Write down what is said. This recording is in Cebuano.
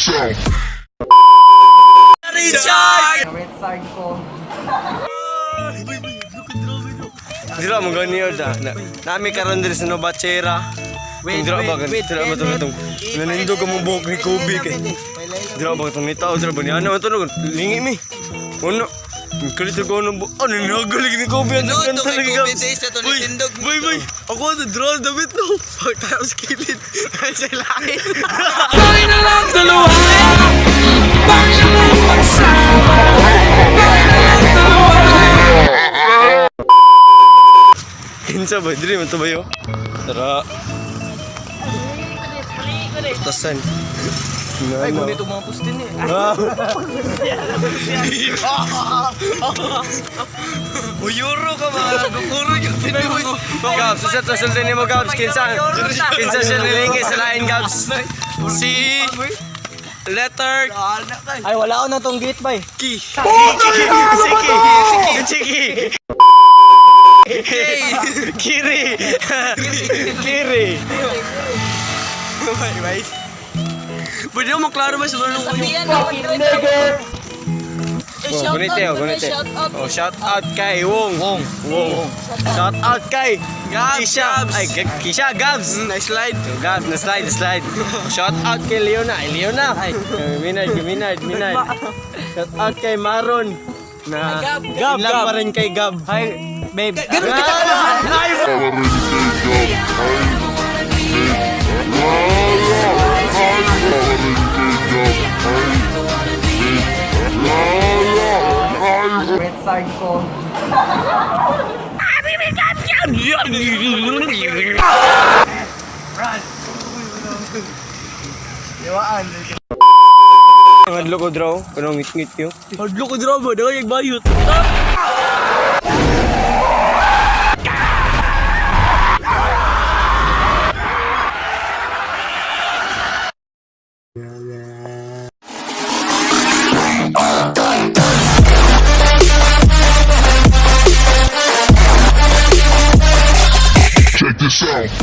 this out. Richard! Red ko. Dira mo gani yun na. Nami karon diri sa Novachera. Wait, dira ba wait, dira ba itong nanindog ang mong buhok ni Kobe kay. Dira ba itong nitao dira ba ni ano ito lingi mi. Ano? Kalit ko ano bu. Ano nagalig ni Kobe ang Ano, kanta to kay lagi Kobe Gabs. days na to Uy, nitindog. Boy, boy. Ako na draw damit no. Pag tayo sa kilid. Tayo sa lain. Kinsa ba? Diri man to ba yo? Tara. Tasan. Ay, gunit mga pustin eh. Uyuro ka mga dukuro yung tinuloy. Gabs, isa to sulti nimo Gabs. Kinsa? Kinsa siya nilingi sa lain Gabs? Si letter Ay, wala ko na tong gate, bay. Ki. Chiki. Chiki. Chiki. Kiri. Kiri. Pwede mo maklaro ba sa mga Sabihan na pag Oh, gunite, oh, gunite. Oh, shout out kay Wong. Wong. Wong. Shout out kay Gabs, Kisha. Gabs. Ay, Kisha Gabs. Nice slide. Oh, Gabs, na slide, slide. Shout out kay Leona. Ay, Leona. Ay, Minard, Minard, Minard. Shout out kay Maron. Na Gab, Gab, Gab. Pa rin kay Gab. Hi, babe. Ganun kita Ay, Red side ko. Hadlo ko draw. Kuno ngit-ngit yo. Hadlo ko drama, dahil nagbayot. Check this out.